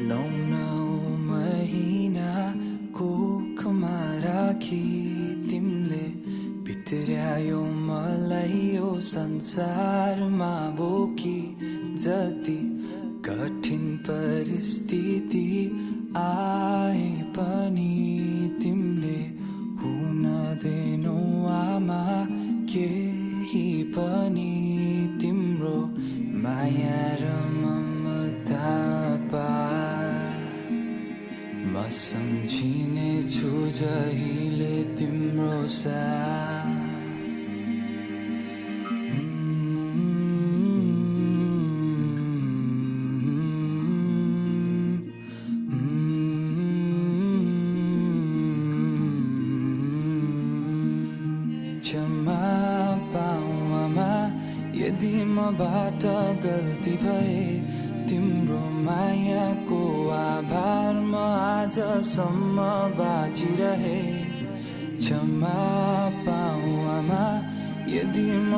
नौ महिना कोखमा राखी तिमीले भित्र्यायो मलाई यो संसारमा बोकी। जति कठिन परिस्थिति आए पनि तिमीले हुन दिनौ आमा केही पनि। तिम्रो माया र ममता पार म सम्झिने छु जहिले तिम्रो साथ। क्षमा पाऊ आमा यदि मबाट गल्ती भए। तिम्रो मायाको आभार म आजसम्म बाँचिरहे। क्षमा पाऊ आमा यदि